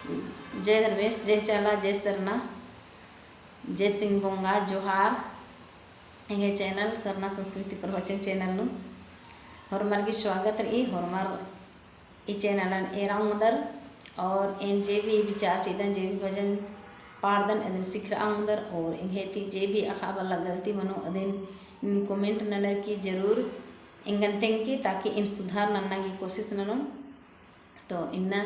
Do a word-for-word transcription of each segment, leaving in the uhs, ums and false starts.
जय धर्मेस, जय चाला, जय सरना, जय सिंह बोंगा, जोहार। एंग्है channel सरना संस्कृति प्रवचन channel नू होरमर गे स्वागत रई। होरमर ई channel एरा ओंगदर और एन जे भी विचार चिअदन, जे भी भजन पाड़दन, अदिन सिखरआ ओंगदर और एंग्है ती जे भी अख़आ बल्ला गलती मनो, अदिन comment ननर की जरूर एंगन तेंगके, ताकि एन सुधार नन्ना गे कोशिश ननोन। तो इन्ना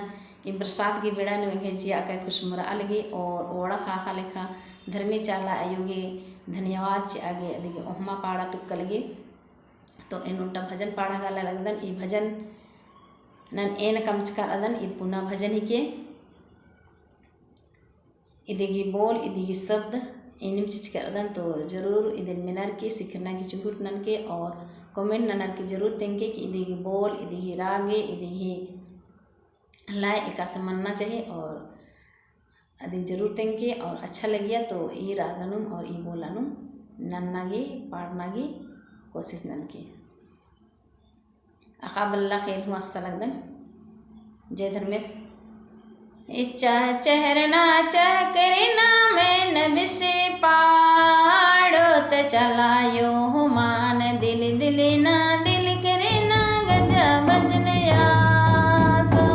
ई बरसात गे बेड़ा नू एंग्है जिया अकय खुशमुरआ लगी और ओड़ा ख़ाख़ा लेखा धर्मे चाला अयो गे धन्यवाद चिआ गे अदिगे ओहमा पाड़ा तुक्का लगी। तो एन ओन्टा भजन पाड़ा गा लगदन, ई भजन नन एन कमचका रअदन, ईद पुना भजन हिके। इदी गही बोल, इदी गही शब्द एनिम चिचकरदन, तो जरूर इदिन मेनर की सिखरना की चुहुट ननके और comment ननर की जरूर तेंगके कि इदी गही बोल, इदी गही रागे, इदी गही लय एकासे मन्ना चाही और अदिन जरूर तेंगके और अच्छा लगिया तो ई रागनुम और ई बोलनुम नन्ना गे, पाड़ना गे कोशिश ननके। अख़आ बल्ला ख़ेन हूँ अस्सा लगदन। जय धर्मेस। इच्चा चेहरना चेहकरना में नबिसे पाड़ोत चलायो हुमान दिल दिल ना दिल करना गजा बजन आसोत।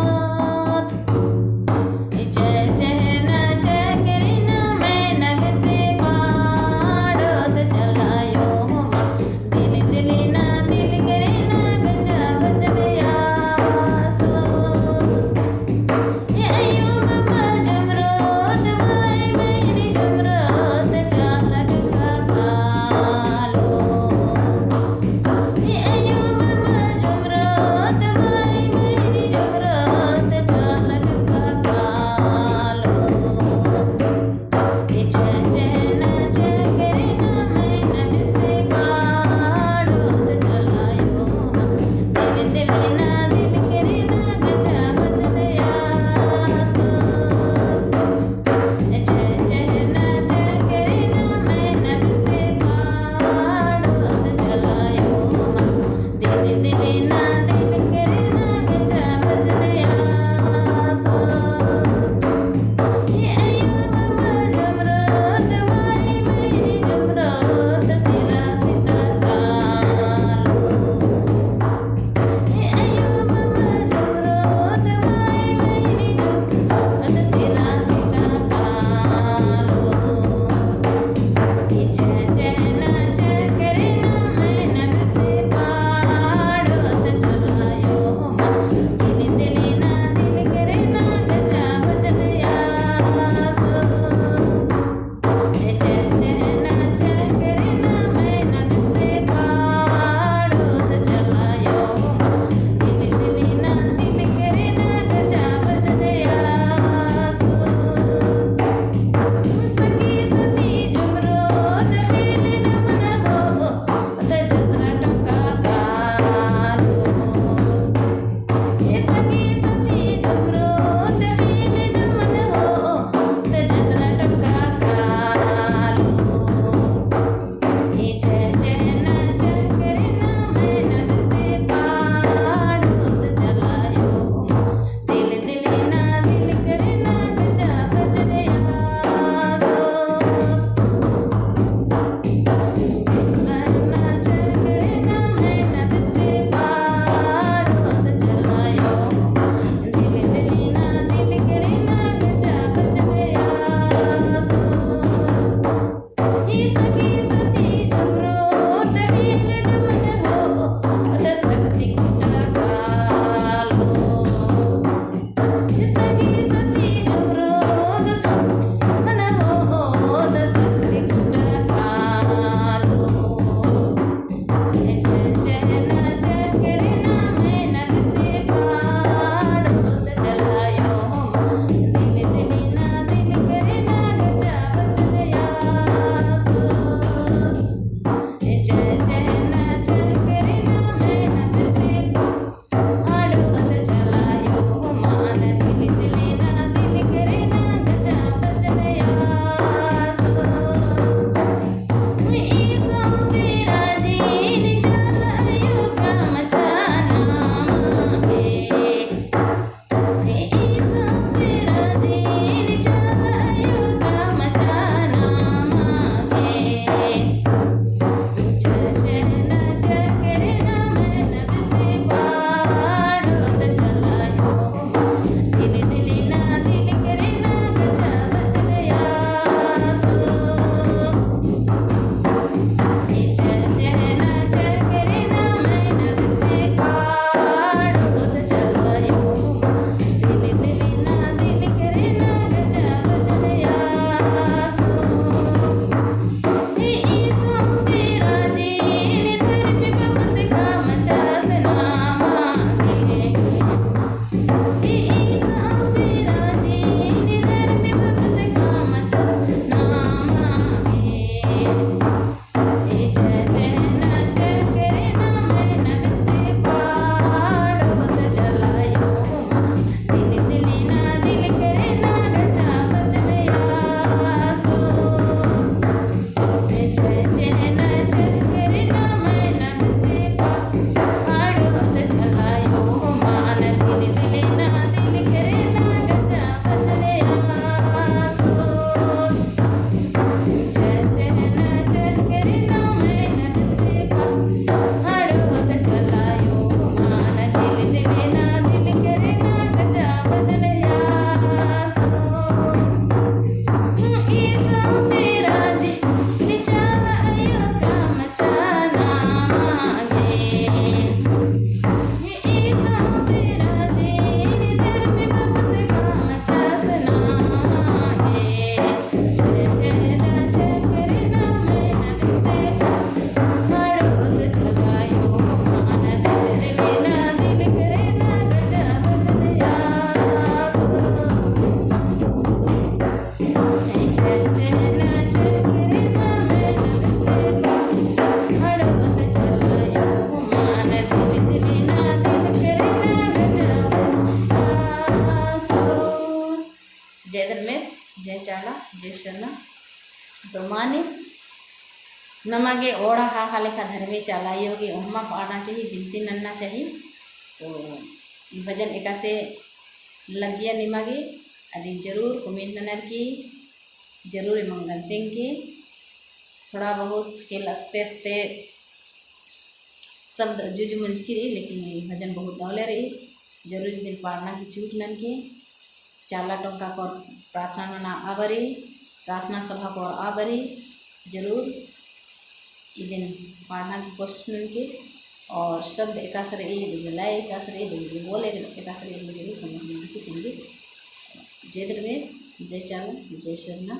जय धर्मेस, जय चाला, जय सरना। तो माने नमा गे ओड़ा हा, हा लेखा धर्मे चाला आयो गे ओहमा पाड़ना चाही, बिनती नन्ना चाही। तो ई भजन एकासे लग्गिया निमा गे, अदिन जरूर comment ननर की, जरूर एमन गलतिन की, थोड़ा बहुत खेल अस्ते अस्ते शब्द जुज मंजकी रई, लेकिन ई भजन बहुत दौले रई। जरूर इदिन पाड़ना की चूक नन की। चाला टोंका कोर प्रार्थना नना आबरी, प्रार्थना सभा कोर आबरी, जरूर इदिन पाड़ना की कोशिश नन की। और शब्द एकासे रई, इदिन लय एकासे रई, इदिन बोल एकासे रई, इदिन जरूर comment नन की तिंगी। जय धर्मेस, जय चाला, जय सरना।